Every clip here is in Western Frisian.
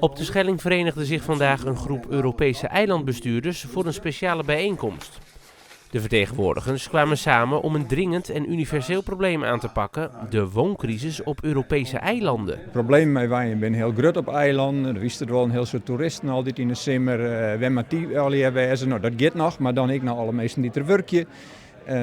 Op Terschelling verenigde zich vandaag een groep Europese eilandbestuurders voor een speciale bijeenkomst. De vertegenwoordigers kwamen samen om een dringend en universeel probleem aan te pakken, de wooncrisis op Europese eilanden. De problemen mei wenjen binne hiel grut op eilannen. Der wist der wol in hiel soad toeristen altyd yn de simmer. Wêr moat dy allegear wêze? No, dat giet noch, mar dan ek noch alle minsken dy't der wurkje.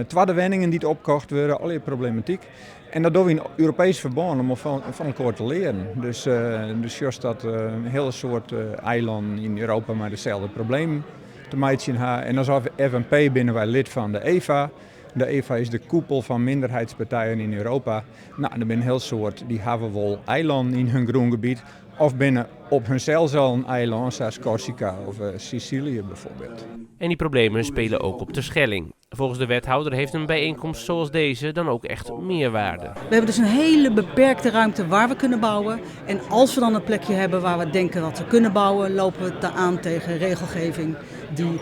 Twadde wenningen dy't opkocht wurde, allegear problematyk. En dat dogge we yn Europeesk ferbân om fan elkoar te learen. Dus do sjochst dat in hiele soad eilannen yn Europa mei deselde problemen te meitsjen ha. En as FNP binne wy lid fan de EFA. De EFA is de koepel fan minderheidspartijen yn Europa. No, der binne in hiel soad dy hawwe wol eilannen yn hun grûngebiet of binne op hunsels al in eilân, sa as Korsika of Sicilië bijvoorbeeld. En die problemen spelen ook op Terschelling. Volgens de wethouder heeft een bijeenkomst zoals deze dan ook echt meerwaarde. We hebben dus een hele beperkte ruimte waar we kunnen bouwen. En als we dan een plekje hebben waar we denken dat we kunnen bouwen, lopen we aan tegen regelgeving die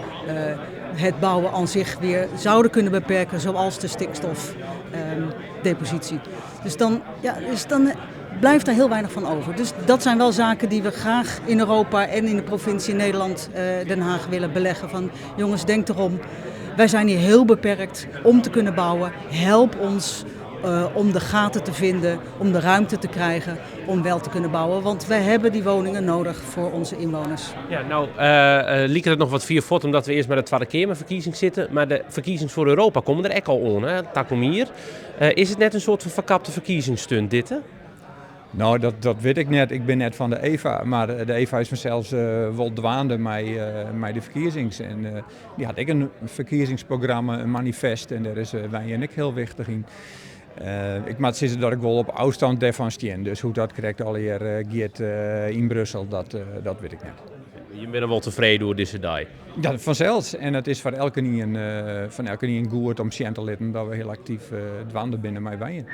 het bouwen aan zich weer zouden kunnen beperken, zoals de stikstofdepositie. Dus dan, ja, dus dan blijft daar heel weinig van over. Dus dat zijn wel zaken die we graag in Europa en in de provincie Nederland, Den Haag willen beleggen. Van jongens, denk erom, wij zijn hier heel beperkt om te kunnen bouwen. Help ons om de gaten te vinden, om de ruimte te krijgen om wel te kunnen bouwen. Want wij hebben die woningen nodig voor onze inwoners. Ja, nou liket it noch wat fier fuort omdat we earst mei de Twadde Keamerferkiezings sitte. Mar de ferkiezings foar Europa komme der ek al oan, hè, takom jier. Is it net in soart fan ferkapte ferkiezingsstunt dit? Hè? No, dat wit ik net. Ik bin net fan de EFA. Mar de EFA is fansels wol dwaande mei de ferkiezings. En dy hat ek in ferkiezingsprogramma, in manifest. En dêr is wenjen ek hiel wichtich yn. Ik moat sizze dat ik wol op ôfstân dêrfan stean. Dus hoe't dat krekt allegear giet yn Brussel, dat wit ik net. Jim binne wol tefreden oer dizze dei? Ja, fansels. En it is foar elkenien, fan elkenien goed om sjen te litten dat we hiel aktyf dwaande binne mei wenjen.